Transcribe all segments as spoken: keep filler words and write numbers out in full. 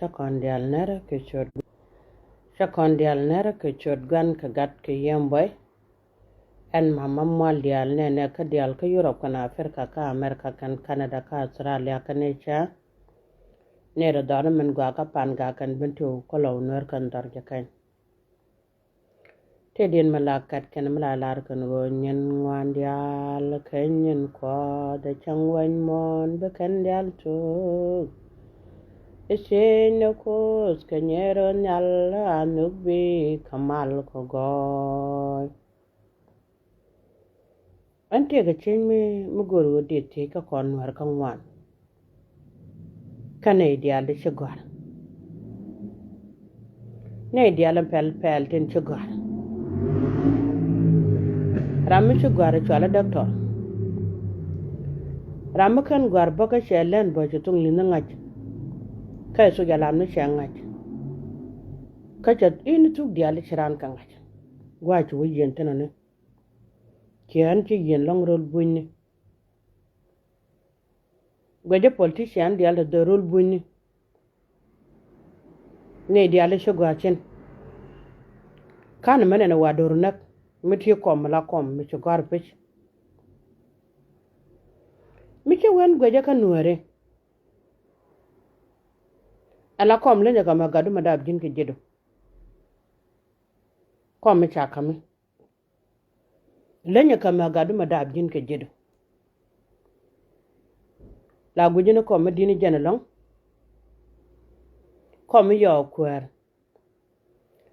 Cä kɔn diaal nɛrä kɛ ciöt, cä kɔn diaal nɛrä kɛ ciöt Gua̱n kɛ Gat kɛ Yiëë Buɔy. Ɛn mama mual diaal nɛnɛ kä diaal kä Yurop kɛnɛ Aprika kä Amerika kɛnɛ Kanada kä Authralia kɛnɛ ca. Nɛrɛ dhɔr min gɔaa kä pan gak kɛn bin ti wä kɔlɔw Nuäär kɛn dhɔr jɛ kɛn. Tëë diɛn mi la kat kɛn mi la lar kɛn ɣöö nyin ŋuan diaal kɛ nyin Kuɔth ɛ cäŋ wec muɔ̱ɔ̱n bi kɛn diaal tuk. I̱ cieny ni Kuoth kɛ nyɛɛr ɣöö nhial a nhök bi kɛ mal kɛ gɔɔy. Ɛn tëëkɛ cieny mi, mi go̱o̱r ɣöö diet thiec kä kɔn Nuäär kä ŋuan. Kä nɛy diaal ti ci gɔ̱a̱r. Nɛy diaal in pɛl pɛl tin ci gɔ̱a̱r. Ram mi ci gɔ̱a̱r cual i̱ dɔktɔr. Ram mi kän gɔ̱a̱r bä kä cɛ lɛn bä ci thuŋ li̱nh ŋa̱c. Kä cɛ thok jɛ lam ni cɛ ŋa̱c. Kä cɛ in thuk diaal ti ci raan kɛ ŋa̱c. Gua̱a̱c ci wä yieen thinɔni. Ciɛ ɣän ci yieen lɔ̱ŋ röl bunyni. Guɛcä politician diaal te dhöör röl bunyni. Nɛy diaal i̱ ci gɔaa cin. Ka̱n mɛn ɛn ɛ wa do̱r näk mi ti kɔm mi la kɔm mi ci gɔ̱a̱r pec. Mi ci wen guɛcä kä Nuääri. Ɛ la kɔm lenyɛ kɛ mɛ gatdu mɛ dap ji̱n kɛ ji̱du. Kɔm mi ca ka̱mi. Lenyɛ kɛ mɛ gatdu mɛ dap ji̱n kɛ ji̱du. La gui̱cä ni kɔm mi di̱n jɛn ɛlɔ̱ŋ. Kɔm mi yɔɔk kuäär.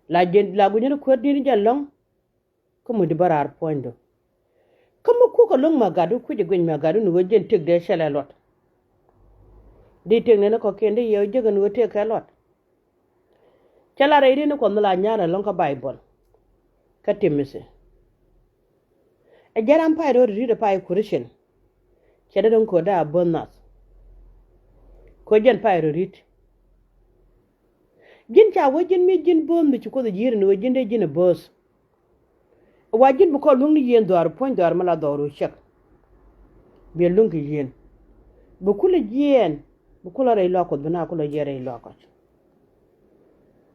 La ji̱n, la gui̱cä ni kuäär di̱n jɛn ɛlɔ̱ŋ. Kä mi di bä raar puɔ̱nydu. Kä mi kuk ɛlɔ̱ŋ mɛ gatdu kui̱c ɛ guic mɛ gatdu ni ɣöö jɛn tëk dee cɛl ɛ luɔt. Di tëk nɛn kɔ̱kiɛn di yɛ ɣöö jek ɛn ɣöö tëk kɛ luɔt. Cɛ la rɛy ri̱n ni Kuɔth mi la nyar ɛlɔ̱ŋ kä Baibol. Kä Timothi. Ɛ jɛn ram pay rɔ ri̱t ɛ pay Christian. Cɛ dee dɔ̱ŋ ko̱dɛ a bo̱o̱th nath. Ko̱ jɛn pay rɔ ri̱t. Ji̱n ca wee ji̱n mi ji̱n bo̱o̱th mi ci Kuoth ɛ ji̱i̱r ni wee ji̱n dee ji̱n ɛ bo̱o̱th. Wa ji̱n bi kɔn luäŋ ni yieen dhɔaar puɔ̱ny dhɔaar mi la dhɔr ru cɛk. Biɛ luäŋ kɛ yieen. Bi kulɛ jiɛɛn, bi kulɛ rɛy luaak Kuɔth bi na kulɛ yiɛɛn rɛy luaak Kuɔth.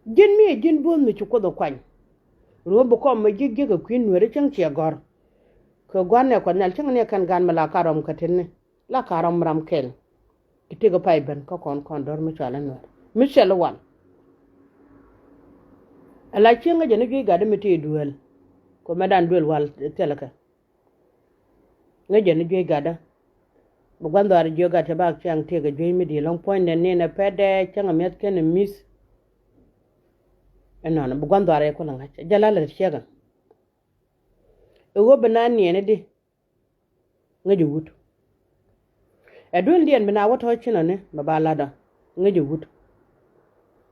Ji̱n mi ɛ ji̱n bo̱o̱th mi ci Kuoth ɛ kuany. Ruɔ̱m bi kɔm mɛ ji̱k ji̱k ɛ kui̱n Nuääri cäŋ ciɛ gɔ̱r. Kɛ gua̱n nɛ Kuɔth Nhial cäŋ ni ɛ kɛn gan mi la ka rɔm kɛ tetni. La ka rɔm ram kɛl. Kɛ tëk pay ben kä kɔn kɔn dɔ̱r mi cɔal i̱ Nuäär mi cɛl i̱ wal. Ala cieŋ ŋäcɛ ni juey gatdä mi tëë duel. Kɛ mɛ dan duel wal thilɛ kɛ. Ŋäcɛ ni juey gatdä. Bi gua̱n dhɔaar jiök gat cɛ bak ciaŋ tëëk ɛ juey mi di̱i̱t lɔ̱ŋ puɔ̱nydɛ ni nɛ pɛtdɛ cäŋ ɛ mi̱eth kɛn ɛ mi̱th. Ɛnɔnɔ bi gua̱n dhɔaar ɛ kulɛ ŋa̱c ɛ jɛ la lɛ ciɛkɛ. Ɛ ɣöö bi na niɛni di. Ŋäcɛ wut. Ɛ duël diɛn bi na wä tɔ̱ cinɔni bɛ ba la̱tdä. Ŋäcɛ wut.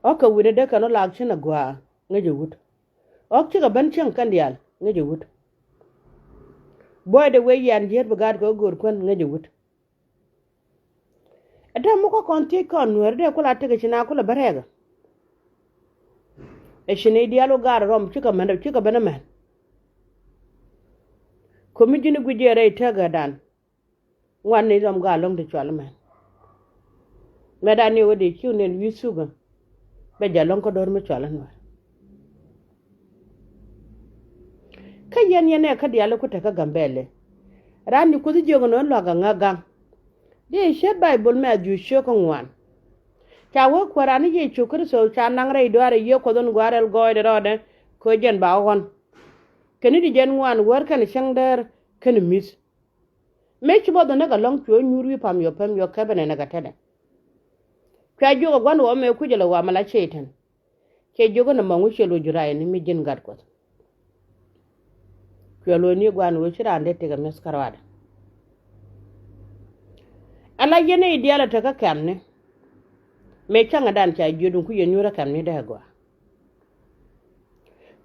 Ɣɔ̱k kɛ wi̱nɛ dee kɛn wä laak cinɛ gɔaa. Ŋäcɛ wut. Ɣɔ̱k cikɛ ben cieŋ kɛn diaal. Ŋäcɛ wut. Buɔydɛ wee yian ji̱et bi gaat kɛ wä go̱o̱r kuän. Ŋäcɛ wut. Ɛ täämɛ kä kɔn thiec kɔn Nuääri dee kula tekɛ ci na kulɛ bä rɛɛkä. Ɛ ci ni diaal wä gaat rɔm cikɛ mɛn cikɛ ben ɛmɛn. Komi ji̱n i̱ guic jɛ rɛy tëkädan. Ŋuan ni rɔm gaat lɔ̱ŋ ti cual ɛmɛn. Mɛ dan ni wä di ciw nen wi̱i̱ thukä. Bɛ jɛ lɔ̱ŋ kä do̱r mi cual ɛn wä. Kä yɛn yɛn ɛ kä diaal i̱ ku tekä Gambɛli. Raan ni Kuoth jiök ɛn ɣän lua̱k aŋä gaŋ. Di ciet Baibol mɛ a dhiec ciök kä ŋuan. Ca wee kuäär raan ni Yecu Kritho ca naŋ rɛy duaar ɛ yiëë Kuɔth ɛn gua̱a̱r rɛl gɔɔydɛ rɔɔdɛ. Kɛ jɛn ba ɣɔn. Kɛn i̱ di jɛn ŋuan wäär kɛn cäŋ däär kɛn mi̱th. Mëë ci bä dhɔnä kɛ lɔ̱ŋ cuɛ nyuur wi̱i̱ pam yɔ pɛm yɔ kɛpɛ nɛnɛ kɛ tetdɛ. Cua jiök ɛ gua̱n ɣɔɔ mëë kucä lɛ wa mɛ la Cɛytan. Cɛ jiök ɛn ɛmɔ ŋu ciɛ lo̱c juray ni mi ji̱n gat Kuɔth. Cuɛ lo̱c ni gua̱n ɣöö ci raan dee tekɛ mi̱eth kärɔaadɛ. Ala yɛn i̱ diaal ɛ tekä kɛ̈mni. Mëë cäŋdan ca jiöt in ku yɛn nyuurä kɛ̈mni dee gɔaa.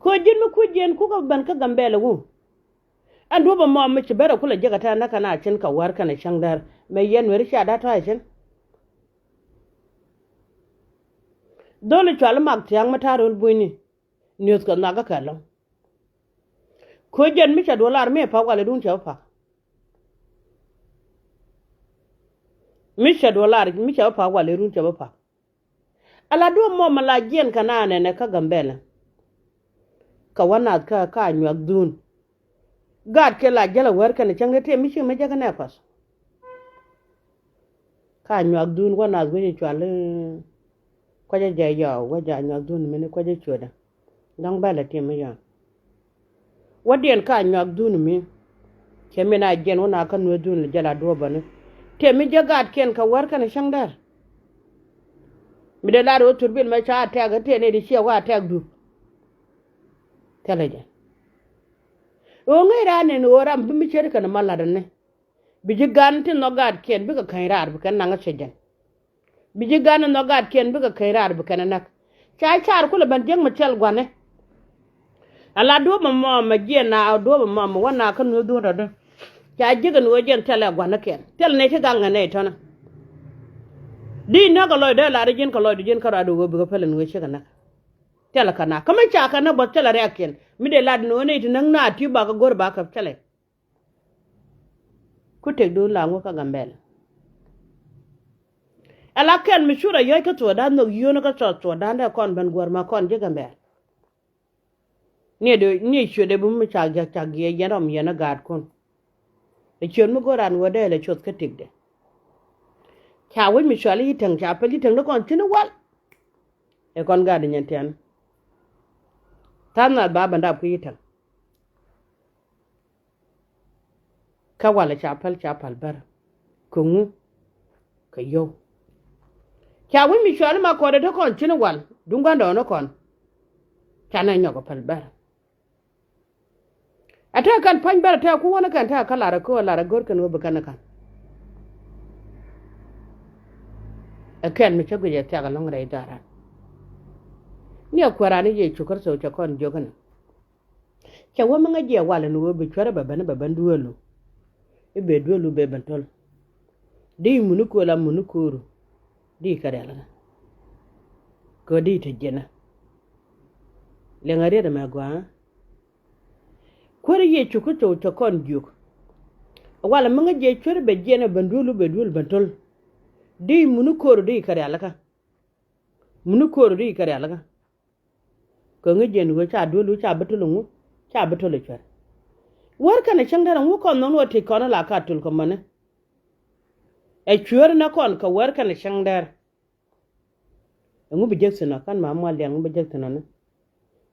Kɛ ɣöö ji̱n mi kuc yɛn kukɛ ben kä Gambɛlɛ wu. Ɛn duɔ̱p ɛmɔ mi ci ben rɛ kulɛ jiäk ɛ tɛn näk kɛn a cin kɛ wäär kɛn ɛ cäŋ däär mɛ yɛn Nuääri cia da̱t tɔ̱ ɛ cin. Dholi cual i̱ mak thia̱a̱ŋ mi ta̱a̱ röl bunyni. Niöth kɛ nhɔakä kɛ lɔ̱ŋ. Ko̱ jɛn mi cɛ duɔl lar mi ɛ pa̱k walɛ run cɛ bä pa̱k. Mi cɛ duɔl lar mi cɛ bä pa̱k walɛ run cɛ bä pa̱k. Ala duɔ̱ɔ̱p mɔ mi la jiɛn kɛ naan ɛnɛ kä Gambɛlɛ. Kɛ wä nath kä ka nyuak dhun. Gaat kɛ la jäl a wär kɛn cäŋ dee tëë mi ci mi jɛ kɛ nɛ path. Ka nyuak dhun wä nath wec cual i̱ kuacä jɛ yɔw wä jɛ a nyuak dhun mini kuacä cuɔdä. Dɔ̱ŋ bɛl a tim mi yɔn. Wädiɛn ka nyuak dhun mi. Cɛ min a jiɛn wä na kä nuɛ dhun jäl a duɔ̱ɔ̱p bäni. Tëë mi jɛ gaatkiɛn kɛ wär kɛn cäŋ dɛr. Mi dee lar wä thurbil mɛ ca a tɛk tëë ni di ciɛ wä a tɛk dup. Thilɛ jɛ. Ɣöö ŋäc raan in ɣöö ram bi mi ce̱tkɛ ni ma la̱t ni. Bi ji̱ gan ti nhɔk gaatkiɛn bikɛ käny raar bi kɛn naŋ cɛ jɛn. Bi ji̱ gan ti nhɔk gaatkiɛn bikɛ käny raar bi kɛn näk. Ca car kulɛ ben jiäk mi thil gua̱ni. Ala duɔ̱ɔ̱p ɛmɔ mɛ jiɛn na duɔ̱ɔ̱p ɛmɔ mɛ wä na kä nuɔ̱th duɔ̱ɔ̱r tɔ̱tɔ̱. Ca jiäk ɛn ɣöö jiɛn thilɛ gua̱nikɛn thil nɛy ti gaŋ ɛ nɛy tɔ̱nä. Di näk kɛ lɔcdä lar ji̱n kɛ lɔcdu ji̱n kä ruacdu ɣöö bikɛ päl ɛn ɣöö cikɛ näk. Thilɛ kä na kä mi ca kɛ näk bä thilɛ riakiɛn mi dee lat ni ɣöö nɛy ti näk na ti bakɛ go̱r bakɛ thilɛ. Ku tëkdun la ŋu kä Gambɛl. Ɛ la kɛn mi curɛ yɔ̱c kä Thuɔ̱ɔ̱dan nhök yio̱o̱ni kä South Sudan dee kɔn ben guäär ma kɔn ji̱ Gambɛl. Ni ɛ dee ni ɛ ciötdɛ bi mi cak jak cak giɛ yɛn rɔm yɛn ɛ gaatkun. Ɛ ciöt mi go̱o̱r an ɣöö dee lɛ cuɔth kä tëkdɛ. Ca wec mi cuali yi täŋ ca pɛl yi täŋ ni kɔn thi̱n i̱ wal. Ɛ kɔn gaat inyɛn tian. Tha̱a̱ŋ nath ba ben dap kä yi täŋ. Kä walɛ ca päl ca päl bär. Kɛ ŋu? Kɛ yio̱w. Ca wi̱c mi cuali ma kɔɔdɛ te kɔn thi̱n i̱ wal duŋ gua̱ndɔɔŋni kɔn. Ca nɛ nyɔk ɛ päl bär. Ɛ tɛk kɛn pa̱ny bär ɛ tɛk ku wäni kɛn tɛk kä lar ɛ köö lar ɛ go̱r kɛn ɣöö bi kɛn ɛ ka̱n. Ɛ kɛn mi cä guic ɛ thiak ɛlɔ̱ŋ rɛy dharan. Ni ɛ kuääran i̱ Yecu Kritho cɛ kɔn jiök ɛn. Cɛ wä mi ŋäc jiɛ wal ɛn ɣöö bi cuärä bɛ ben bɛ ben duëëlu. I̱ bɛ duëëlu bɛ ben töl. Di muni kööl a muni kööru. Di kɛ rialikä. Kɛ di te jiɛnä. Liɛŋɛ riet ɛmɛ gɔaa. Kuäär Yecu Kritho cɛ kɔn jiök. Wal mi ŋäc jiɛ cuärä bɛ jiɛn ɛ ben duëëlu bɛ duëëlu ben töl. Di muni kööru di kɛ rialikä. Muni kööru di kɛ rialikä. Kɛ ŋäc jiɛn ɣöö ca duel ɣöö ca bi töl ŋu ca bi töl ɛ cuɛr. Wär kɛnɛ cäŋ dɛr ɛŋu kɔn nhɔn ɣöö tëc kɔn ɛ la ka töl kɛ mäni. Ɛ cueer nɛ kɔn kɛ wär kɛnɛ cäŋ dɛr. Ɛŋu bi jek thi̱n ɔ kɛn ma mual diaŋ ŋu bi jek thi̱n ɔ ni.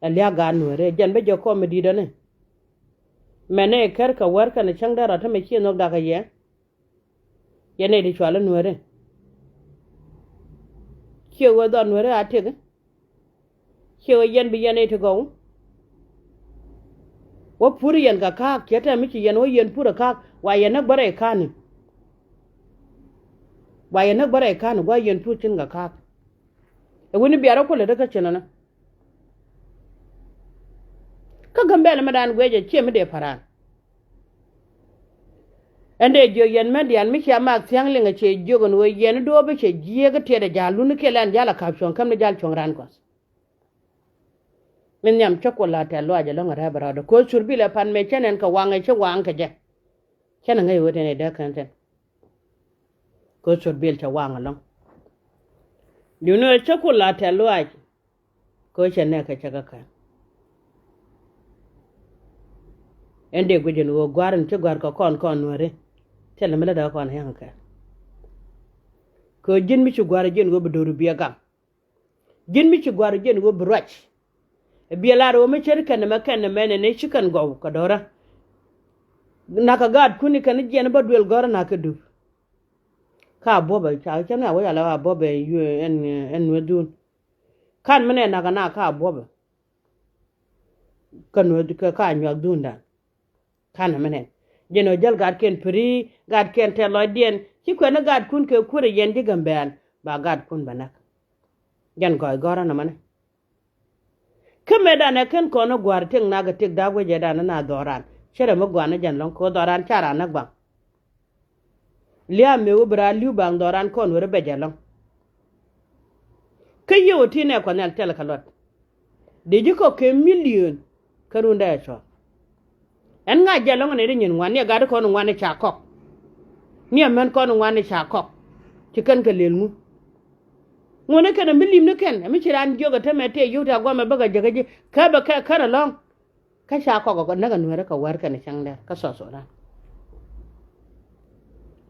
Ɛ liak gaat nueeri ɛ jɛn bä jɛ kɔm mi di̱t ɔ ni. Mɛn ɛ kär kɛ wär kɛnɛ cäŋ dɛr ɔ tämɛ ciɛ nhɔk dak ɛ yɛ. Yɛn nɛy ti cual i̱ nueeri. Ciɛ ɣöö dhɔn nueeri a tëk. Ciɛ ɣöö yɛn bi yɛn nɛy ti gɔw. Wä pur yɛn kɛ ka̱a̱k ciɛ tɛm mi ci yɛn wä yɛn pur ɛ ka̱a̱k wa yɛn näk bä rɛy ka̱a̱ni. Wa yɛn näk bä rɛy ka̱a̱ni gua̱a̱ yɛn pur cin kɛ ka̱a̱k. Ɛ wini biarä kulɛ dä kä cinä ni. Kä Gambɛl mi dan guiɛcɛ ciɛ mi dee pa̱ran. Ɛn dee jiök yɛn män diaal mi cia mak thia̱ŋ liŋ ɛ cɛ jiök ɛn ɣöö yɛn i̱ do̱o̱p i̱ cɛ jiääk i̱ tiɛt ɛ ja̱a̱l lun i̱ kiɛ lɛn ja̱a̱l ɛ ka̱p cuɔ̱ŋ käm ni ja̱a̱l cuɔ̱ŋ ran kɔth. Min nhiam cä kuɔl la tɛ̈th luaac ɛlɔ̱ŋ ɛ rɛ̈p ɛ rɔɔdɛ ko̱ thurbil ɛ pan mëë cä nɛn kɛ waŋ ɛ cä waŋ kɛ jɛ. Cä ni ŋäc ɣöö tɛn ɛ dee kɛn tɛn. Ko̱ thurbil cɛ waŋ ɛlɔ̱ŋ. Duundɛ ɣöö cä kuɔl la tɛ̈th luaac. Kɛ ɣöö cɛ nɛɛkɛ cɛ kɛ kɛn. Ɛn dee guic ɛn ɣöö gua̱a̱r ɛn ci gua̱a̱r kɛ kɔn kɔn nuääri. Thilɛ mi lätdɛ kɛ kɔn ɛ ya̱ŋ kɛ. Kɛ ɣöö ji̱n mi ci gua̱a̱r ɛ ji̱n ɣöö bi do̱r bi ɛ gaŋ. Ji̱n mi ci gua̱a̱r ɛ ji̱n ɣöö bi ruac. Ɛ biɛ lar ɣöö mi ce̱tkɛ nɛmɛ kɛn nɛmɛ nɛn ëë ci kɛn gɔw kɛ do̱rä. Nakä gaatkun i̱ kɛn jiɛn bä duël gɔ̱rä nakä dup. Ka buɔ̱pɛ ca cä na wec ala ka buɔ̱pɛ ɛn ɛn nueth duun. Kan mi nɛ nakä na ka buɔ̱pɛ. Kä nueth kä ka nyuak duundan. Kanɛ mi nɛn jɛn ɔ jäl gatkiɛn piri gatkiɛn tɛth lɔcdiɛn ci kuɛn ni gatkun kɛ kuäärɛ yɛn ji̱ Gambɛl ba gatkun bɛ näk. Jɛn gɔ̱a̱c gɔ̱rä nɔmɔni. Kä mëëdan ɛ ken kɔn ni gua̱a̱r tëk nak ɛ tëk da̱a̱k wecɛ dan ni na dhɔran cɛ rɛ mi gua̱a̱r ni jɛn lɔ̱ŋ kɛ ɣöö dhɔran ca ran näk baŋ. Lia̱a̱ mëë wä bi raan li̱w baŋ dhɔran kɔn weri bɛ jɛ lɔ̱ŋ. Kä yiëë wä ti nɛ kuath nhial tɛl kɛ luɔt. Dee ji̱ kɔk kɛ miliön kä rundɛ ɛ cɔɔl. Ɛn ŋa̱c jɛ lɔ̱ŋ ni ri nyin ŋuan ni ɛ gat kɔn ŋuan ni ca kɔk. Ni ɛ män kɔn ŋuan ni ca kɔk. Ci kɛn kɛ lël ŋu. Ŋuɔ̱ni kɛn mi lim ni kɛn mi ci raan jiök ɛ tämɛ tëë yio̱w tɛ̈ guamɛ bäkɛ jäkä ji̱ kä bɛ kɛ kän ɛlɔ̱ŋ. Kä ca kɔk ɛ näk ɛ nueerä kɛ wär kɛn cäŋdɛ kä South Sudan.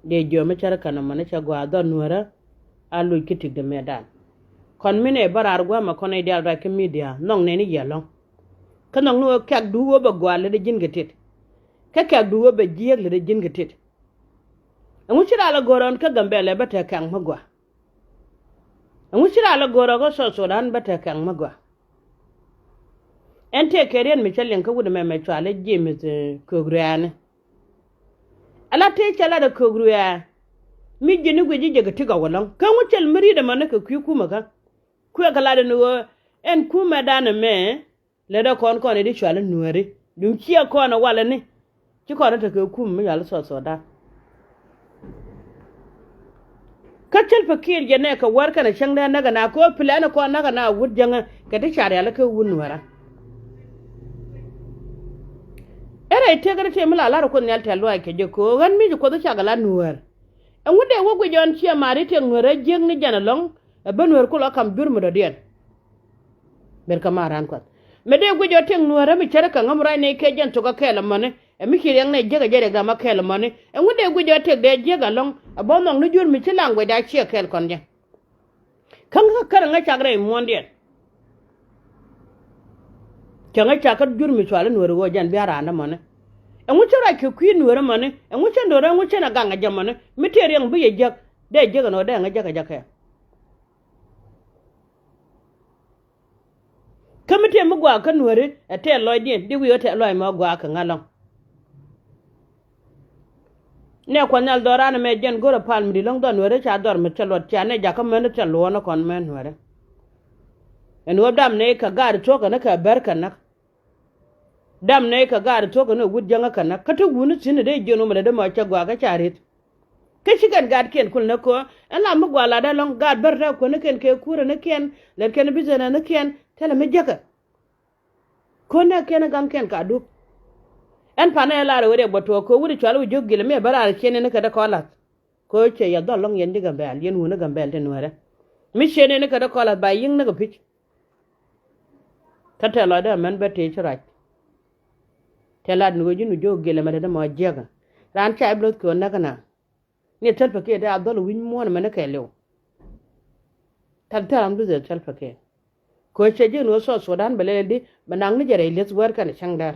Dee jiɔam mi cärä kän ɛmɔ ni cɛ gɔaa dhɔr nueerä. A luc kä tikdɛ mëëdan kɔn mi nɛ bä raar gua̱a̱mɛ kɔn nɛy diaal ruac kä midia nhɔk nɛni yɛ ɛlɔ̱ŋ. Kä nhɔk ni ɣöö kɛ̈kdu ɣöö bɛ gɔaa lätdɛ ji̱n kɛ tit. Kä kɛ̈kdu ɣöö bɛ jiääk lätdɛ ji̱n kɛ tit. Ɛŋu ci raal ɛ go̱o̱r ɣän kä Gambɛlɛ bä te kɛ̈k mi gɔaa? Ɛŋu ci raal ɛ go̱o̱r ɣän kä South Sudan bä te kɛ̈k mi gɔaa? Ɛn tëë kɛ riet mi cä liŋ kä wut ɛmɛ mɛ cɔal i̱ James, eh, Kök Ruɛɛni. Ala tëë cä lat ɛ Kök Ruɛɛ mi ji̱n i̱ guic i̱ jɛ kɛ ti gɔw ɛlɔ̱ŋ. Kä ŋu cɛl mi ri̱t ɛmɔ ni kɛ kui̱ kumɛ kä kuɛ kɛ lat ɛn ɣöö ɛn kumɛdan ɛmɛ. Lätdɛ kɔn kɔn i̱ di cual i̱ nuääri duŋ ciɛ kɔn i̱ walɛ ni. Ci kɔn i̱ tekɛ kum mi cual i̱ South Sudan. Kä Salva Kiir jɛ nɛ kɛ wär kɛnɛ cäŋdɛ näk ɛna kɛ ɣöö plan kɔn näk ɛna wut jäŋä kɛ ti ca rial i̱ kɛ wut nuäärä. Ɛ rɛy tëk ri tëë mi la la̱r Kuoth Nhial tɛ̈th lɔaac kɛ jɛ kɛ ɣöö ɣän mi ci Kuoth i̱ cakɛ la nuäär. Ɛŋu dee wä guic ɣän ciɛ ma̱a̱r i̱ tëk nuäärä jiäk ni jɛn ɛlɔ̱ŋ ɛ bä nuäär kulɔ kam jur mi dɔ̱diɛn. Ber kä ma̱a̱r raan Kuɔth. Mëë dee guic ɣä tëk nuäärä mi cärä kɛ ŋäm ruac nɛy kɛ jɛn thok ɛ kɛɛl ɛmɔni ɛ mi ci riɛk nɛy jiäk ɛ jɛ riɛkda ma kɛɛl ɛmɔni. Ɛŋu dee guic ɣä tëk dee jiäk ɛlɔ̱ŋ ɛ bä nhɔk ni jur mi ci language da ciɛ kɛɛl kɔn jɛ. Kä ŋä kä kärɛ ŋä cak rɛy muɔ̱ɔ̱ndiɛn. Cɛ ŋä cak kä jur mi cual i̱ nuäärä ɣöö jɛn bia raan ɛmɔni. Ɛŋu cä ruac kɛ kui̱ nuäärä mɔni ɛŋu cä nuäärä ɛŋu cä nɛ gaŋ ɛ jɛ mɔni mi tëë riɛk mi bi yɛ jiäk dee jiäk ɛn ɣöö dee ŋä jiäk ɛ jɛ kɛɛl. Kä mi tëë mi gɔaa kä nuääri ɛ tɛɛth lɔcdiɛn di wi̱i̱ ɣä tɛɛth lɔc mɛ gɔaa kɛ ŋa̱ lɔ̱ŋ. Nɛ Kuɔth Nhial dhɔran ɛmɛ jɛn go̱rɛ pal mi di̱t lɔ̱ŋ dhɔr nuääri ca dhɔr mi thil luɔt cia nɛ jakä män thil luɔ̱ɔ̱n ɛ kɔn män nuääri. Ɛn ɣöö dam nɛy kɛ gaat thuɔ̱k kɛn kɛ bär kɛ näk. Dam nɛy kɛ gaat thuɔ̱k kɛn ɛ wut jäŋä kɛ näk kä te wuni thi̱n ɛ dee jiön wä mi lɛ dee mɔ cɛ gɔaa kä ca ri̱t. Kä ci kɛn gaatkiɛn kul ni köö ɛn la mi gɔaa latdä lɔ̱ŋ gaat bär tɛ kuänikiɛn kɛ kuränikiɛn lɛtkiɛn businessnikiɛn thilɛ mi jäkä. Köö nɛɛkiɛn ɛ gaŋkiɛn ka dup. Ɛn panɛ ɛ lar ɛ wee riɛk bä tuɔɔk köö wut ɛ cual wä jiök gilɛ mi ɛ bä raar ciënɛni kɛ dee kɔn la̱th. Köö ciɛ yɛ dhɔl lɔ̱ŋ yɛn di Gambɛl yɛn wuni Gambɛl ti nuäärä. Mi ciënɛni kɛ dee kɔn la̱th ba yi̱ŋ ni kɛ pi̱c. Kä tɛ̈th lɔcdä ɛmɛn bä tëë ci ruac. Tɛ̈th lat ni ɣöö ji̱n wi̱c jiök gilɛ mɛ te dee mɔ jiäkä. Raan ca i̱ bloth kɛ ɣöö näk ɛna. Ni Salva Kiir dee a dhɔl wi̱c muɔ̱ɔ̱n ɛmɛn kɛɛliw. Thil thil ram duth ɛ Salva Kiir. Kɛ ɣöö cɛ ji̱n ɣöö South Sudan bɛ lɛl di bɛ naŋ ni jɛ rɛy li̱eth wäär kɛnɛ cäŋ däär.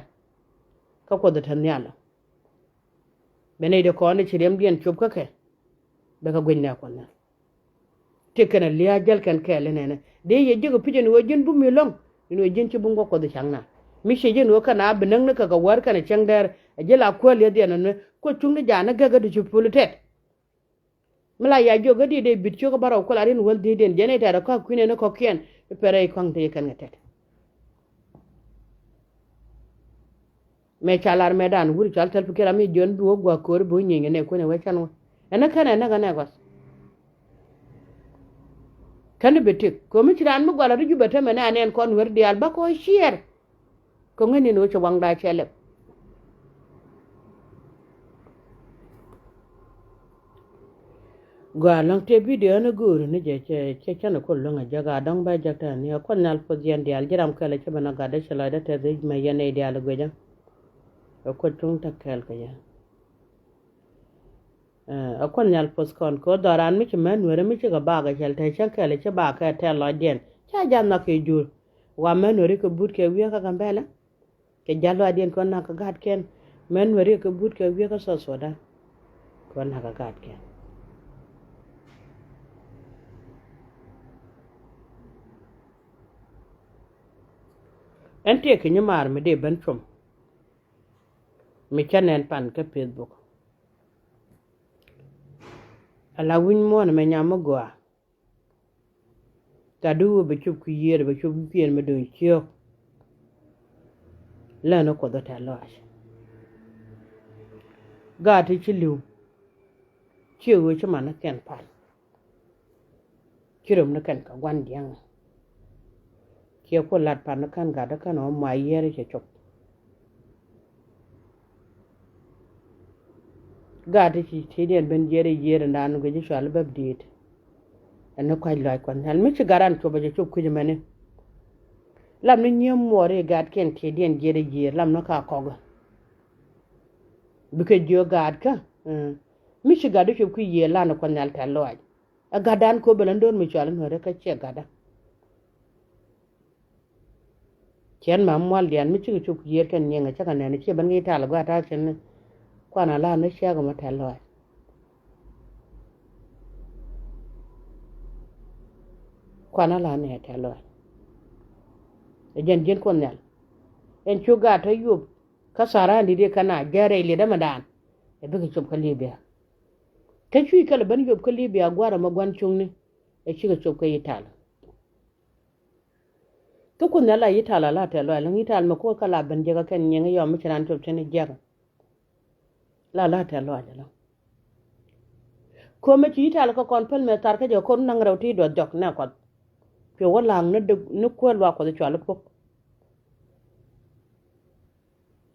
Kä Kuoth ɛ te nhial. Bɛ nɛy ti kɔn i̱ ci riɛmdiɛn cop kä kɛ. Bɛ kɛ guic nɛ Kuɔth Nhial. Tëë kɛn a lia̱a̱ jäl kɛn kɛɛl inɛnɛ dee yɛ jiäk ɛ pi̱c ɛn ɣöö ji̱n bum mi lɔ̱ŋ. Ɛn ɣöö ji̱n ci bum kɛ Kuoth cäŋ na mi ciɛ ji̱n ɣöö kɛn a bi näk ni kɛ kɛ wäär kɛnɛ cäŋ däär. Ɛ ji̱ la kuäär lia̱a̱ dhiɛn ɛn ɣöö Kuoth cuŋni ja̱a̱n ɛ gäk kä ti ci pul tɛt. Mi la ya jiök kä di̱i̱t dee bi̱t ciök kä bärɔw kuɔl a rin wäl dhi̱i̱t diɛn jɛn ɛ tɛ̈t ɛ kɔak kui̱n ɛn ɛ kɔ̱kiɛn. I̱ pɛrɛ i̱ kɔaŋ ti kɛn kɛ tɛt. Mëë ca lar mëëdan wut cɔal Salva Kiir ram mi jiɔn bi wä gua̱a̱k kööri bi wä nyieny kɛ nɛ kuën ɛ wee can wä. Ɛn ɛ kɛn ɛ näk ɛ nɛ gua̱th. Kɛn i̱ bi tik kɛ mi ci raan mi gua̱l ɛ ri Jubɛ tämɛ nɛ anɛn kɔn nueeri diaal bä kɔc ciɛɛr. Kɛ ŋäc ni ni wä cɛ waŋda cɛ lɛp. Gɔaa lɔ̱ŋ tëë bidio ɛn ɛ gööri ni jɛ cɛ cɛ cɛn ɛ kol luäŋ ɛ jɛ gaa dɔ̱ŋ bä jɛ tɛn ni ɛ Kuoth Nhial puɔth yɛn diaal ji̱ ram kɛl ɛ cä ben ɛ gat dee cɛ lɔcdä tɛth i̱ mɛ yɛn nɛy diaal i̱ guicä. Ɛ Kuoth cuŋ te kɛɛl kɛ yɛ. Ɛ Kuoth Nhial puɔth kɔn kɛ ɣöö dhɔran mi ci män nueerä mi cikɛ baak ɛ cɛl te cäŋ kɛl ɛ ci baak kɛ tɛl lɔcdiɛn ca ja̱th nhɔk kɛ jur. Wa män nueeri kɛ but kɛ wi̱i̱ kä Gambɛlɛ. Kɛ ja̱th lɔcdiɛn kɛ ɣöö na̱k kɛ gaatkiɛn män nueeri kɛ but kɛ wi̱i̱ kä South Sudan. Kɛ ɣöö na̱k kɛ gaatkiɛn. Ɛn tëë kɛ nyi maar mi dee ben com mi cä nɛn pan kä Facebook. Ala wi̱ny muɔ̱ɔ̱n ɛmɛ nyam mi gɔaa. Gat di wee bɛ cop ki yiëër bɛ cop ki piɛn mi do̱ny ciök. Lɛn ni Kuoth ɛ tɛ̈th lɔaac. Gaat ti ci li̱w. Ciɛ ɣöö ci man ni kɛn pan. Ci röm ni kɛn kɛ gua̱n dia̱ŋ. Ciɛ ku lat pan ni kän gat di kän ɣöö muay yiëër cɛ cop. Gaat ti ci ti̱i̱diɛn ben jiɛɛr i̱ yiëër in daan guic i̱ cual i̱ bäp di̱i̱t. Ɛn ni kua̱c lɔaac Kuɔth Nhial mi ci gat ran cop a jɛ cop kui̱c ɛmɛni. Lam ni nyiee muɔɔri gatkiɛn tiɛɛdiɛn jiɛt a yiëër lam ni ka kɔk. Bikɛ jiök gaatkä mi ci gatdu cop kui̱ yiëë lan Kuɔth Nhial tɛ̈th lɔaac. Ɛ gatdan kööbɛ lä do̱r mi cɔal i̱ Nuäärä kä ciɛ gatdä. Ciɛn ma mual diaal mi cikɛ cop kui̱ yiëër kɛn nyiŋ ɛ cä kɛ nɛn ciɛ ben kɛ i̱ tal ɛ gɔaa ta̱a̱ ciɛn ni kuan a la̱a̱n ni ciɛ kɛ mɔ tɛ̈th lɔaac. Kuan a la̱a̱n ni ɛ tɛ̈th lɔaac. Ɛ jɛn ji̱n Kuɔth Nhial ɛn cu gaat tɔ̱ yuɔp. Kä tharan di̱t i̱ kɛn a jɛn rɛy liɛt ɛmɛ daan ɛ bikɛ cop kä Libia. Kä cuc kɛl ɛ ben yop kä Libia gua̱a̱r ɛmɛ gua̱n cuŋni ɛ cikɛ cop kä Ital. Kä Kuoth Nhial la Ital a la tɛ̈th lɔaac ɛlɔ̱ŋ Ital mɛ ko̱r kä la ben jiäkä kɛn nyiŋ yɔm mi ci raan cop cin jiäkä. La la tɛ̈th lɔaac ɛlɔ̱ŋ. Ko̱mɛ ci Ital kä kɔn päl mɛ thar kä jɛ ko̱r naŋ rɛw ti duɔth jɔk nɛ Kuɔth. Piɛ wä la̱a̱ŋ ni dek ni kuäär luaak Kuɔth cual i̱ puɔ̱k.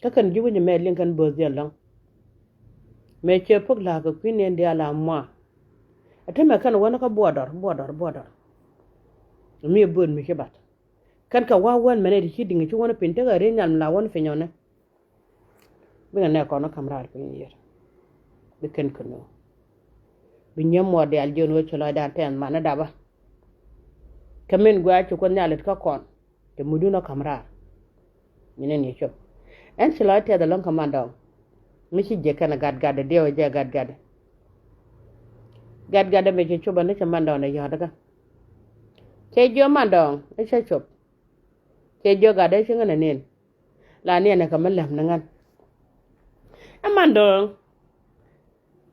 Kä kɛn ji̱ wi̱c mɛ liŋ kɛn bööth jɛ lɔ̱ŋ. Mëë cɛ pök la̱a̱k kɛ kui̱ nɛn diaal a mɔa. Ɛ te mɛ kɛn wä ni kä buɔdɔr buɔdɔr buɔdɔr. Mi ɛ bööth mi ci bat kɛn kɛ wa̱a̱ wän mɛnɛ ti ci diŋ ci wä ni piny tekɛ ri nyal mi la wä ni piny ɔ ni. Bikɛ nɛ kɔn ni ka̱m raar piny yiër. Bi kɛn kɛ nöö. Bi nyiee muɔɔr diaal jiön wee ci lɔcdan tɛth man ni dapä. Kɛ min gua̱a̱ ci Kuoth Nhial it kä kɔn. Te mudun ɔ ka̱m raar. Min in yɛ cop ɛn ci lɔc tɛth ɛlɔ̱ŋ kä mandɔɔŋ. Mi ci jiɛk kɛn gatgatdɛ diɛw jɛ gatgatdɛ. Gatgatdɛ mi ci cop ɛn ni ci mandɔɔŋ ɛ yɔ̱a̱t kä. Cɛ jiök mandɔɔŋ i̱ cä cop. Cɛ jiök gatdɛ ci ŋän ɛ nin. La niɛn ɛ kɛ mi läm ni ŋän. Ɛ mandɔɔŋ.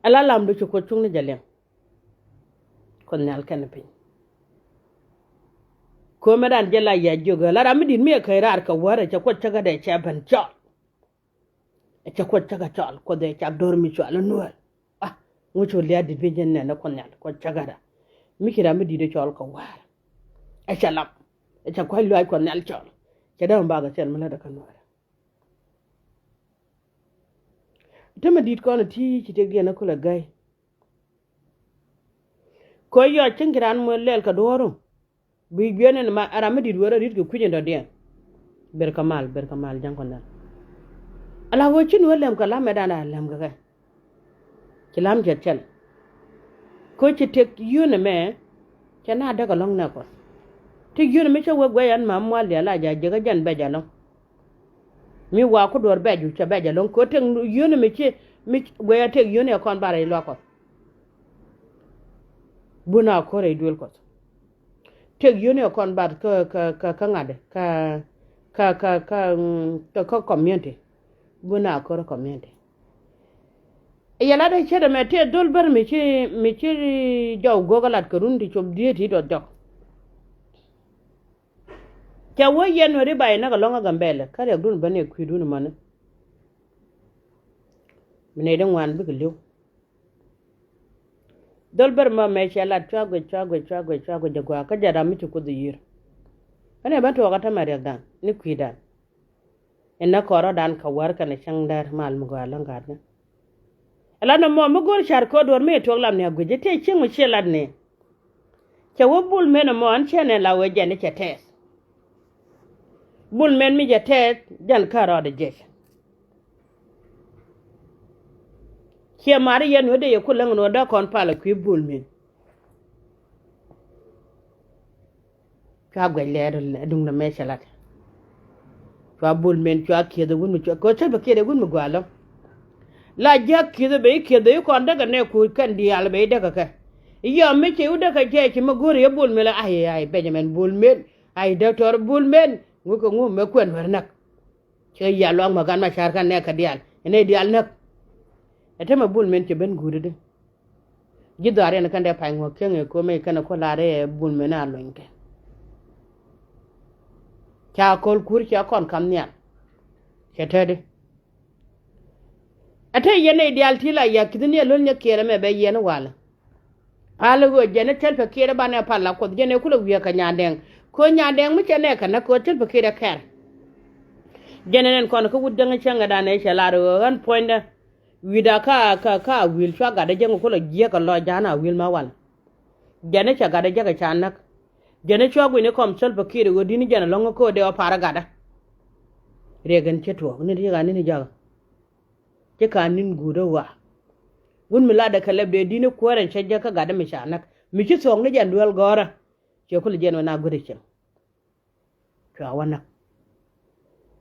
Ɛ la lamdu ci Kuoth cuŋni jɛ liɛŋ. Kuoth Nhial kɛn piny. Ko̱mɛ dan jɛ la yia jiök ɣä la ram mi di̱t mi ɛ käc raar kɛ wäär ɛ cɛ Kuoth cä kä dee cɛ ben cɔl. Ɛ cɛ Kuoth cä kä cɔl Kuoth ɛ cak do̱r mi cɔal i̱ Nuäär. A ŋu cu lia̱a̱ di̱t bi jɛ nɛn ɛ Kuoth Nhial Kuoth cä kä da. Mi ci ram mi di̱t ɛ cɔl kɛ wäär. Ɛ cɛ lam ɛ cɛ kua̱c luaac Kuɔth Nhial cɔl. Cɛ dee mi bakɛ cɛl mi lät ɛ kä Nuäär. Te mi di̱t kɔn ɛ ti ci tëkdiɛn ɛ kulɛ gäy. Kɔ yɔc cieŋ ci raan muɔ̱th lɛl kɛ duɔ̱ɔ̱ru. Bi juɛn ɛn ma ram mi di̱t wee rɔ ri̱t kɛ kui̱c in dɔ̱diɛn. Ber kɛ mal ber kɛ mal ja̱ŋ kɔn däl. Ala ɣöö ci nuɔ̱th lɛm kɛ lam mɛ dan a lɛm kɛ kɛ. Ci lam cɛ cɛl. Kɔ ci tëk yio̱n ɛmɛ. Cɛ na däk ɛlɔ̱ŋ nɛ kɔn. Tëk yio̱n ɛmɛ cä wee guɛc ɛn ma mual diaal a ja̱ jiäkä jɛn bɛc ɛlɔ̱ŋ. Mi wa ku duɔ̱ɔ̱r bɛc cu cɛ bɛc ɛlɔ̱ŋ kɛ tëk yio̱n ɛmɛ ci mi guɛc a tëk yio̱n ɛ kɔn bar rɛy luak kɔn. Bun a ko̱r rɛy duël Kuɔth. Tëk yio̱n ɛ kɔn bar kä kä kä ŋa̱t kä kä kä kä kä community. Bun a ko̱r community. Yɛ lat ɛ ce̱t ɛmɛ tëë dhol bär mi ci mi ci jɔw go̱o̱k ɛ lat kɛ run ti cop dieet ti dɔth jɔk. Cɛ wä yɛn wä ri bay näk alɔ̱ŋ a Gambɛlɛ kä riɛkdun bä ni kui̱dun mani. Mi nɛy di ŋuan bikɛ li̱w. Dhol bär mɔ mɛ cɛ lat cua guic cua guic cua guic cua guic jɛ gua̱a̱k kä jɛ ram mi ci Kuoth yiër. Kä nɛ bä tuɔɔk a tämɛ riɛkdan ni kui̱dan. Inɛ kɔrɔdan kɛ wär kɛnɛ cäŋ dɛr mal mi gɔaa läŋ gaatni. Ɛ lat nɔmɔ mi go̱o̱r ca̱r ko̱o̱r duɔ̱ɔ̱r mi tuɔɔk lam ni a guic i̱ tëë cieŋ mi ciɛ lat ni. Cɛ wä bul men ɛmɔ ɛn cɛ nɛn la wee jɛn i̱ cɛ tɛɛth. Bul men mi jɛ tɛɛth jɛn kä rɔɔdɛ jec. Ciɛ mari yɛn wee dee yɛ ku läŋ ni wä dee kɔn pal ɛ kui̱ bul men. Cua guɛc lɛɛr duŋdɛ mɛ cɛ lat. Cua bul men cua kieth ɛ wun mi cua kɛ cä bɛ kieth ɛ wun mi gua̱a̱ lɔ. La jiäk kieth ɛ bɛ i̱ kieth ɛ i̱ kɔn däkɛ nɛ kuut kɛn diaal ɛ bɛ i̱ däkɛ kɛ. I̱ yɔm mi cɛ i̱ wut däkɛ jɛ ci mi go̱o̱r i̱ yɛ bul men la ay ay Benjamin bul men ay dɔktɔr bul men ŋuk kɛ ŋuk mɛ kuɛn wär näk. Cɛ yia luaŋ mɛ gan ma ca̱r kɛn nɛ kɛ diaal ɛ nɛ diaal näk. Ɛ te mɛ bul men cɛ ben guut i̱di. Ji̱ dhɔaar yɛn kɛn dee pay ŋuɔ̱k kieŋ ëë ko̱mɛ kɛn ɛ kuäär lar ëë bul mëë na luɔ̱nykɛ. Ca ko̱l kuur cɛ kɔn kam nhial. Cɛ tɛt i̱ ɛ te yɛn nɛy diaal ti la yak ki̱th ni ɛ lo̱l nyɛ kiɛɛr ɛmɛ bɛ yɛn i̱ walɛ. Pal i̱ ɣöö jɛn i̱ thil pɛ kiɛɛr i̱ banɛ pal la kuɔth jɛn ëë kulɛ wiee kɛ nyandɛɛŋ. Ko̱ nyandɛɛŋ mi cɛ nɛɛkɛ näk kɛ ɣöö thil pɛ kiɛɛr ɛ kɛr. Jɛn ɛn ɛn kɔn kä wut jäŋ i̱ cäŋɛ dan ëë cɛ lar i̱ ɣöö ɣän puɔ̱nydä. Wi̱i̱da ka ka ka a wi̱i̱l cua gat ɛ jäŋ kulɛ jiäk ɛ lɔc ja̱a̱n a wi̱i̱l ma wal. Jɛn i̱ cɛ gatdä jäk i̱ ca näk. Jɛn i̱ cua gui̱ni kɔm Salva Kiir ɣöö di̱n i̱ jɛn ɛlɔ̱ŋ kä kɛ dee ɔ pa̱a̱r ɛ gatdä. Riɛk in ci tuɔɔk ni̱n ti ci gat ni̱n i̱ jakä. Ci ka ni̱n guut ɛ ɣɔaa. Wut mi latdɛ kɛ lɛp dee di̱n i̱ kuäärɛ cɛ jɛ kä gatdä mi ca näk mi ci thuɔ̱k ni jɛn duel gɔ̱rä. Ciɛ kulɛ jɛn wä na guut i̱ cieŋ. Cua wä näk.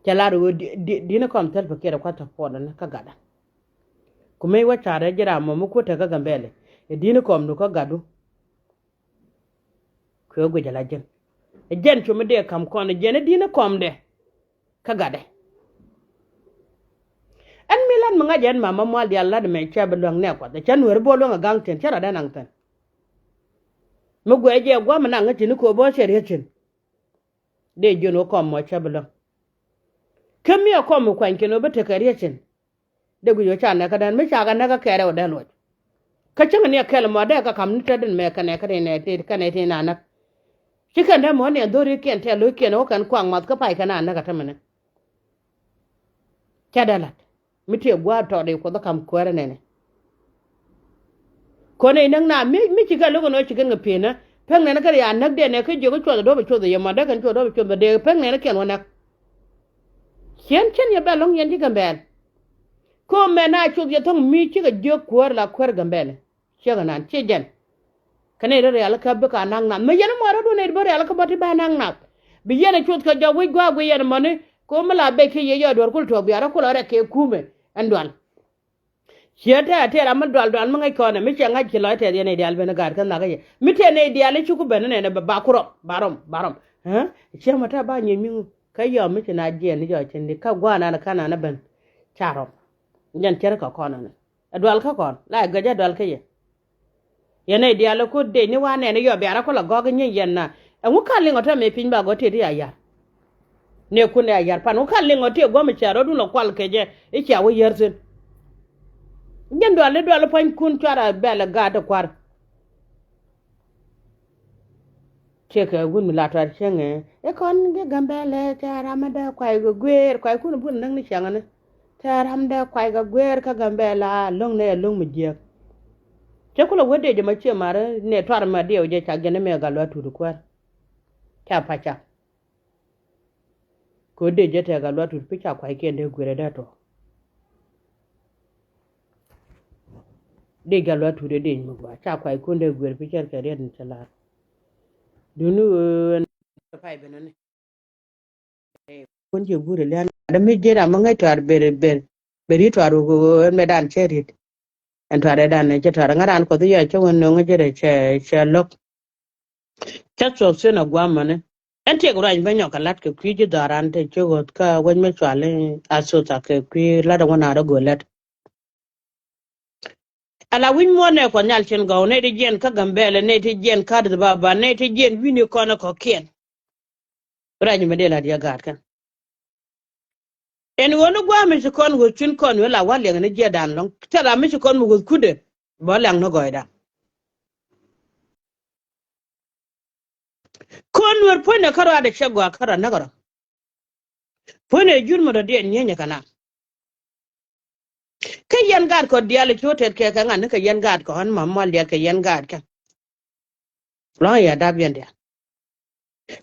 Cɛ lar ɣöö di- di- di̱n i̱ kɔm Salva Kiir ɛ kua̱th tɔ̱ puɔtdä ni kä gatdä. Ku mëë wä ca̱rɛ ji̱ ram mɔ mi kuäär tekä Gambɛli ɛ di̱n i̱ kɔmdu kä gatdu. Kuɛ guic ala ji̱n. Ɛ jɛn cu mi dee ka̱m kɔn ɛ jɛn ɛ di̱n ɛ kɔmdɛ. Kä gatdɛ. Ɛn mi lat mi ŋa̱c ɛn mama mual diaal lat mɛ cɛ bi luäŋ nɛ kuath ɛ cä nueeri bo̱o̱ luäŋ ɛ ga̱ŋ thi̱n cä lat ɛn naŋ thi̱n. Mi guɛ jɛ gua̱a̱m ɛn naŋ ŋäc thi̱n i̱ ko̱o̱p bä cɛ riet thi̱n. Dee jiön wä kɔm mɔ cä bi luäŋ. Kä mi ɛ kɔm mi kuany kɛn wä bi tekɛ riet thi̱n. Dee guic ɣöö ca nɛk kä dään mi ca kɛ nɛk kä kɛɛrɛ wä dee luɔc. Kä cäŋ ni a kɛl mɔ dee kɛ ka̱m ni tetdin mɛ kɛnɛ kä ti nɛ ti kɛnɛ ti na näk. Ci kɛn dee mɔ ni a dho̱rikiɛn tɛ̈ lo̱ckiɛn wä kɛn kuaŋ math kä pay kɛn a näk a tämɛni. Ca dee la̱t mi tëë gua̱a̱r tɔɔt i̱ kuoth ɛ ka̱m kuäärä nɛnɛ. Kɔn i̱ näk na mi mi ci kɛ lo̱k ɛn ɣöö ci kɛn kɛ pi̱i̱nä. Pek nɛnɛ kɛ ria näk dee nɛ kä jiök i̱ cuɔth i̱ do̱p i̱ cuɔth i̱ yɛ mɔ dee kɛn cuɔth do̱p i̱ cuɔth bɛ dee pek nɛnɛ kiɛn wä näk. Ciɛn cɛn yɛ bɛ lo̱ŋ yɛn ci Gambɛl. Kɛ ɣöö mɛn a cuth yɛ tho̱ŋ mi cikɛ jiök kuäär la kuäär Gambɛl. Ciek ɛnan ciɛ jɛn. Kɛ nɛy rɔ rialikä bikɛ a naŋ nath mi yɛn mɔ rɔ̱dun nɛy bä rialikä bä ti bä a naŋ nath. Bi yɛn a cuth kɛ jɔk wi̱c gua̱a̱k wi̱c yɛn mɔni. Kɛ ɣöö mi la bɛc kä yɛ yɔ duɔ̱r kul tuɔɔk biarä kulɔ rɛk kɛ kumɛ ɛn dual. Ciɛ tɛ̈ a tɛ̈ ram mi dual dual mi ŋäc kɔn ɛ mi ciɛ ŋa̱c ci lɔc tɛth yɛn nɛy diaal ben gaat kä nhak kä yɛ mi tɛ̈ nɛy diaal i̱ cuk ben nɛn ɛ ba ku rɔm ba rɔm ba rɔm. Ciɛ mɔ tɛ̈ ba nyiec mi ŋu kä yɔm mi ci na jiɛn ni jɔɔc cin di kä gua̱a̱r nan kä nan ɛ ben. Ca rɔm. Jɛn cär kɛ kɔn ɛn ɛ dual kä kɔn la ɛ gɛc ɛ dual kä yɛ. Yɛn nɛy diaal ɛ ko̱r dec ni wa nɛn i̱ yɔ biarä kulɛ gɔ̱k i̱ nyieny yɛn na. Ɛŋu ka̱n liŋ ɔ tɛm i̱ piny ba gɔ̱ tëë ti a ya̱r. Nɛɛkun ɛ a ya̱r pan ŋu ka̱n liŋ ɔ tëë guɔ̱m i̱ cɛ rɔ̱dun lɔ kual kɛ jɛ i̱ cia wä yär thi̱n. Jɛn dual i̱ dual i̱ pua̱nykun cuarɛ bɛl i̱ gaat i̱ kua̱r. Ciekɛ wun mi la tuar cieŋɛ i̱ kɔn gɛ Gambɛlɛ cɛ ram mi dee kuay gɛ guer kuay kun bun näk ni ciaŋä ni. Cɛ ram dee kuay gɛ guer kä Gambɛlɛ lo̱ŋ ni ɛ lo̱ŋ mi jiäk. Cɛ kulɛ wä dee jɛ ma cie marä ni tuar ma diɛw jɛ cak jɛ ni mɛ gal luat tut kuäär. Ca pa̱ cak. Kɛ wä dee jɛ tɛ gal luat tut pi ca kuay kiɛn dee guer ɛ dee tuɔɔk. Dee gal luat tut ɛ dee mi gua ca kuay kun dee guer pi cɛr kɛ riet ni cɛ lar. Duni ɣöö ɛn pay ben ni. Kun ci guur ilian dee mi ji̱ ram mi ŋäc tuar ber ber ber yi tuar wek wek mɛ dan cɛ riet. Ɛn tuar ɛ dan cɛ tuar ŋa̱ ran kuɔth yɛ cɛ wä no̱ŋ jɛ rɛ cɛ cɛ lo̱k. Cɛ thuɔk thi̱n a guamani. Ɛn tiɛk ruac bä nyɔk kɛ la̱t kɛ kui̱ ji̱ dhɔran te ci ɣöth kä wec mi cual i̱ a thuɔk thak kɛ kui̱ la̱t a wä na rɔ go̱o̱l la̱t. Ala wi̱c muɔ̱ɔ̱n nɛ kuɔth nyal cin gɔw nɛ ti jiɛn kä Gambɛlɛ nɛ ti jiɛn kä Addis Ababa nɛ ti jiɛn wi̱ni kɔn ɛ kɔ̱kiɛn. Rɛc mi dee la̱t yɛ gaat kɛn. Ɛn ɣöö ni gua̱a̱ mi ci kɔn ɣöth cin kɔn ɣöö la wa̱ liɛŋ ni jiɛɛdan lɔ̱ŋ. Thil ram mi ci kɔn mi ɣöth kudɛ bä liɛŋ ni gɔɔydan. Kɔn nuɛr puɔ̱nydɛ kärɔa dee cɛ gɔaa kärɔa näk rɔ. Puɔ̱nydɛ jur mi rɔ diɛn nyieenyɛ kɛ na. Kä yɛn gaat kɔ diaal i̱ ci wä tet kɛ kɛ ŋa̱n ni kɛ yɛn gaat kɔ ɣän ma mual diaal kɛ yɛn gaat kɛ. Lɔ̱ŋ yɛ dap yɛn diaal.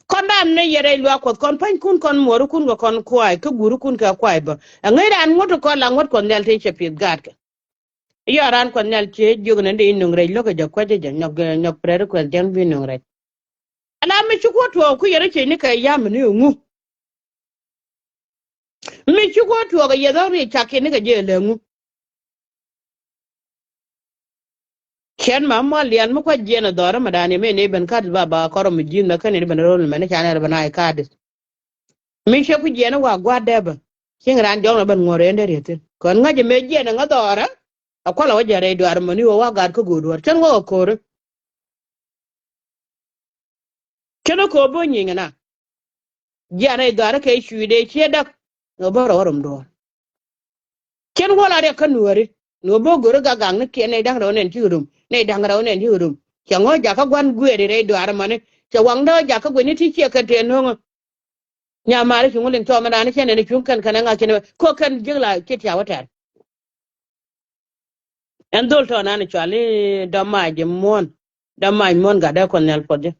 Kɔn dam ni yɛ rɛy luaak kuɔth kɔn pa̱nykun kɔn muɔrikun kɛ kɔn kuay kä guurikun kɛ kuay bä. Ɛ ŋäc raan ŋuɔ̱t kɔn la ŋuɔ̱t kuɔth nhial te cɛ pieth gaatkɛ. Yɔ raan kuɔth nhial cië jiök ni dee inuŋ rɛc lo̱k ɛ jɛ kuecä jɛ nyɔk nyɔk pɛrɛri kuɛth jɛn bi inuŋ rɛc. Ala mi ci kuɔ tuɔɔk ku yɛn rɔ ciec ni kɛ yam ni ŋu. Mi ci kuɔ tuɔɔk ɛ yɛ dhɔk ri cak kiɛ ni kɛ jɛ lɛ ŋu. Cɛn ma mual dian mi kuac jiɛn ɛ dhɔr mi dan yɛ mi ni ben kat ba ba kɔrɔ mi ji̱n mɛ kɛn ni ben rol mɛ ni can rɛ ben ay kat. Mi cɛ ku jiɛn wa gua̱t dee bä. Cieŋ ran jɔŋ rɛ ben ŋuɔr rɛn dee riet thin kɔn ŋa̱c mɛ jiɛn ŋa dhɔrä. A kual a wä jɛ rɛy duar mɛ ni wä wa gat kä go̱o̱r duar cɛn wä kɛ ko̱rä. Cɛn wä ko̱o̱r bä nyieny na. Jiɛn rɛy duar kɛ cuy dee ciɛ däk. Ŋa bä rɔ wä rom duɔ̱ɔ̱r. Cɛn wä la riɛk kä nuääri. Nuɔ̱ɔ̱r bä go̱o̱r gak gak ni kiɛ nɛy da̱ŋ rɛw nɛn cikɛ rom nɛy da̱ŋ rɛw nɛn cikɛ rom. Cɛ ŋɔ̱ jakä gua̱n gueeri rɛy duar mani cɛ waŋdä jakä gueni ti ciɛ kɛ tëë no̱ŋä. Nyamari cuŋ liŋ cɔɔm raan cɛ nɛn cuŋ kɛn kɛn ɛŋa cin ko kɛn ji̱k la ci tiaw tɛr. Ɛn dhol tɔɔn an cual i̱ dɔm mac i̱ muɔ̱ɔ̱n. Dee mac muɔ̱n gat dee Kuɔth Nhial puɔth jɛ.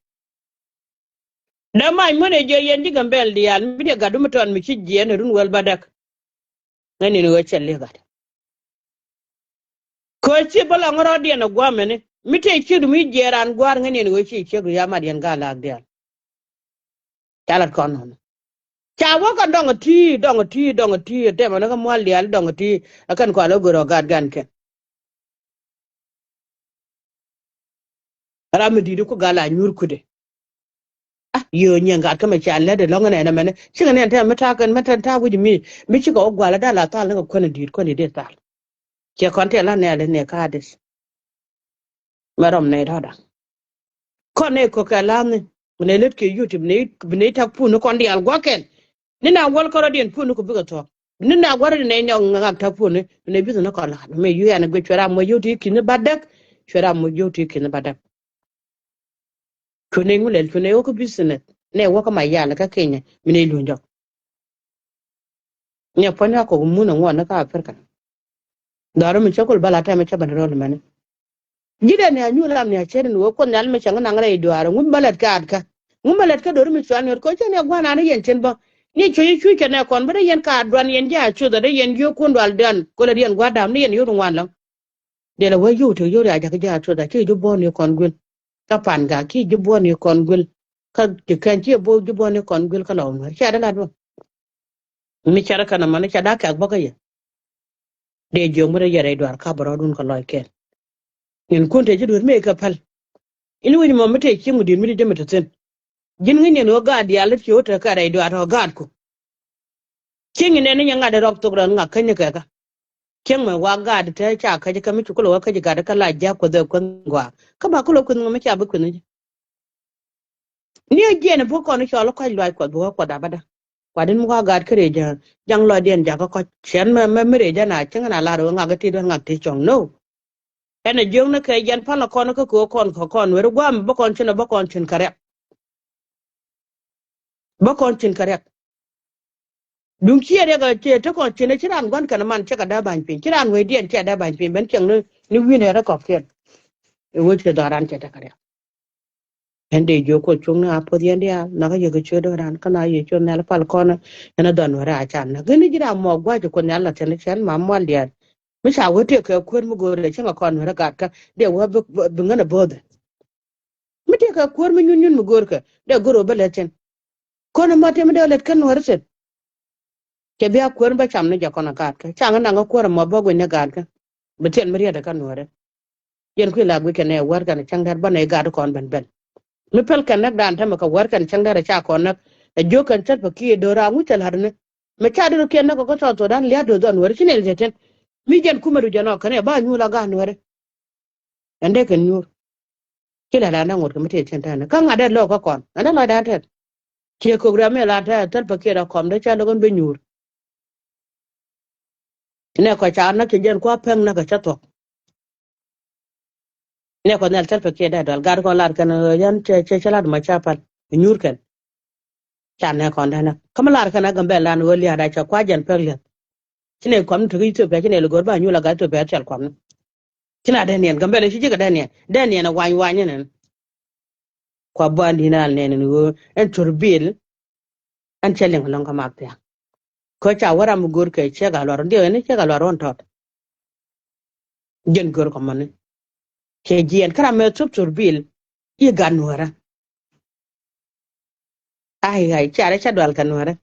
Dee mac muɔ̱n ɛ jiɛ yɛn ji̱ Gambɛl diaal mi diɛ gat du mi tɔt mi ci jiɛn ɛ run wäl bädäk. Ŋäc ni ni ɣöö cɛ li̱ gat. Kɛ ɣöö ci bä lɔŋ rɔɔdiɛn ɛ gua̱a̱mɛni mi tëë ciek du mi jiɛɛr raan gua̱a̱r ŋäc ni ni ɣöö ci ciek du ya mat yɛn gaa laak diaal. Ca lat kɔn nɔnɔ. Ca wä kɛ dɔŋ ɛ ti̱i̱, dɔŋ ɛ ti̱i̱, dɔŋ ɛ ti̱i̱, ɛ tɛmɛ ni kä mual diaal dɔŋ ɛ ti̱i̱, ɛ kɛn kɔal ɛ gör ɔ gat gan kɛn. Ram mi di̱i̱t ku gal a nyuur kudɛ. Ah, yio̱o̱ nyiɛn gat kä mɛ ca lät ɛ lɔ̱ŋ ɛn ɛn ɛmɛnɛ. Cikɛ ni ɛn tɛmɛ mi ta̱a̱ kɛn, mi ta̱a̱, ta̱a̱ wi̱c mi, mi cikɛ wä gua̱l ɛ da̱a̱ la thal ni kɛ kuän ɛ di̱i̱t, kuän ɛ di̱i̱t thal. Ciɛ kɔn tɛl la nɛɛl in nɛ ka̱a̱dis. Mɛ rɔm nɛ dɔ̱dä. Kɔn nɛ kɔk kɛ la̱a̱ni. Bi nɛ lät kɛ YouTube, bi nɛ, bi nɛ tak pun ni kɔn diaal gua̱kɛn. Ni na wäl kɔrɔdiɛn pun ni ku bikɛ thuɔ̱k. Ni na gua̱r ni nɛ nyɔk ŋak tak pun ni, bi nɛ bi̱th ni kɔn la̱a̱t. Mɛ yu ɛn guic cuɛ ram mɔ yio̱w ti ki̱n ni bädäk. Cuɛ ram mɔ yio̱w ti ki̱n ni bädäk. Cu nɛ ŋu lɛl, cu nɛ wä kä business. Nɛ wä kä Mayal kä Kenya, mi nɛ luny jɔk. Nyɛ puɔ̱ny a kɔk mun a ŋuɔn ni kä Africa. Dhɔr mi cä kul bä la tɛmɛ cä bä ni rol mɛni. Ji̱ dee ni a nyuur ram ni a cɛr ni wee Kuoth Nhial mi cäŋ naŋ rɛy duaar ŋum bä lɛt kä at kä. Ŋum bä lɛt kä do̱r mi cual ni ɣöt kɔ cä ni a gua̱n an ni yɛn cin bä. Ni cuc cuc kɛ nɛ kɔn bä dee yɛn ka duan yɛn ji̱ a cuth a dee yɛn yio̱o̱kun dual duan kɔ lɛ yɛn gua̱a̱r dam ni yɛn yio̱o̱k ŋuan lɔ̱ŋ. Dee lɛ wee yio̱o̱k tek yio̱o̱k ria jakä ji̱ a cuth a ci ji̱ buɔ̱ɔ̱n ni kɔn guil. Kä pan gak ci ji̱ buɔ̱ɔ̱n ni kɔn guil. Kä ti kɛn ci ji̱ buɔ̱ɔ̱n ni kɔn guil kä lɔw nuɛr. Cia dee lat bä. Mi cɛ rɛ kɛn ɛmɔ ni cɛ da̱k kɛk bä kä yɛ. Dee jiök mi rɛ yɛ rɛy duaar ka bɛ rɔɔdun kɛ lɔc kɛn. Nyin kun te ji̱ duer mi kɛ päl. In wi̱c mɔ mi te cieŋ mi di̱t mi ti jɛ mi te thi̱n. Ji̱n ŋi̱n nyin ɣöö gaat diaal ti ci ɣöö te kɛ rɛy duaar tɔ gaatku. Cieŋ in nɛn ni nyɛ ŋa̱t rɔk thok rɔn ŋak käny ni kɛkä. Cieŋ mɛ wa gaat te ca käc kä mi ci kulɛ wä käc gaat kä la jiak kueth ɛ kueth gɔaa. Kä ba kulɛ kueth ŋɔ mi ca bi kueth ni ji̱. Ni a jiɛn a buk kɔn cɔl kɔc luac Kuɔth buk a Kuɔth abada. Kuat in muk a gaat kä rëë jɛ jaŋ lɔcdiɛn jakä kɔc. Cɛn mɛ, mɛ, mɛ rëë jɛ na cäŋ na lar wä ŋak tit wä ŋak tit cɔŋ. No. Ɛn a jiökni kɛ jɛn pal a kɔn kä kɛ kɔn kɛ kɔn weri guam bä kɔn cin a bä kɔn cin kɛ riak. Bä kɔn cin kɛ riak. Duŋ ciɛ riɛk a ciɛ te kɔn cin a ci raan gua̱n kɛn a man cɛ kɛ dee ba̱ny piny. Ci raan wecdiɛn cɛ dee ba̱ny piny ben cieŋ ni, ni wi̱n ɛ rɛ kɔkiɛn. Ɛ wec kɛ dhɔran cɛ te kɛ riak. Ɛn dee jiök Kuoth cuŋni a puɔth yɛn diaal, nakä yɛ kɛ ciöt do̱ran, kä na yɛ ciöt nhial pal kɔn, ɛn a dhɔn wärä a can näk. Gini ji̱ ram mɔ gua̱c Kuoth nhial la thiɛn cɛn ma mual diaal. Mi ca wä tëë kɛ kuäär mi go̱o̱r dee cäŋ a kɔn wärä gat kä, dee wä bi, bi, bi ŋän a bo̱o̱thɛ. Mi tëë kɛ kuäär mi nyun nyun mi go̱o̱r kɛ, dee go̱o̱r wä bä lɛ thiɛn. Kɔn a ma tëë mi dee lät kɛn wärä thiɛn. Cɛ bia kuäär bä cam ni jɛ kɔn a gaat kä. Ca ŋä naŋ kä kuäär mɔ bä guic ni gaat kä. Bi thiɛn mi riet kä nuɔrɛ. Yɛn kui̱ la guic kɛ nɛ wär kɛn cäŋ dɛr bä nɛ gaat kɔn ben ben. Mi pɛl kɛn näk daan tämɛ kɛ wär kɛn cäŋ dɛr ca kɔn näk. Ɛ jiök kɛn cät pä kiɛ do̱ra ŋuc cɛ la̱t ni. Mɛ ca do̱r kiɛn näk kɛ kä South Sudan lia̱t do̱r dhɔn wär ci nɛ lɛ tɛn. Mi jɛn kumɛ du jɛn ɔ kɛn ɛ ba nyuul a gaat nuɔrɛ. Ɛn dee kɛn nyuur. Ci la la na ŋot kɛ mi tëë cin tɛn kä ŋa̱t dee lɔk kä kɔn ɛn dee lɔcdan tɛn. Ciɛ kok riam mi la tɛn thäl pä kiɛ da kɔm dee ca lok ɛn bi nyuur. Nɛ kɔ ca näk cɛ jɛn kua pɛŋ näk kɛ cä thuɔk. Nɛ kɔ nhial thäl pä kiɛ dee dual gat kɔn lar kɛn ɣän cɛ cɛ cɛ lat ma ca pal nyuur kɛn. Ca nɛ kɔn dee näk kä mi lar kɛn a Gambɛl lan ɣöö lia̱a̱da cɛ kua jɛn pɛk lia̱th. Ci nɛ kɔm ni tek Ithiopia ci nɛ lɛ go̱o̱r ba nyuul a gat Ithiopia cɛl kɔm ni. Ci na dee niɛn Gambɛl ci ji̱ kɛ dee niɛn dee niɛn a wany wany ni nɛn. Kua buan di̱n al nɛn ni ɣöö ɛn cor bil. Ɛn cɛ liŋ lɔŋ kä mak thia̱a̱ŋ. Kä ca wä ram mi go̱o̱r kɛ ciek a luar diɛ ɛn ciek a luar ɣɔn tɔt. Jɛn go̱o̱r kɔmɔni. Cɛ jiɛn kä ram mɛ thop cor bil. I̱ gat nuɔrä. Ai ai carɛ ca dual kɛ nuɔrä.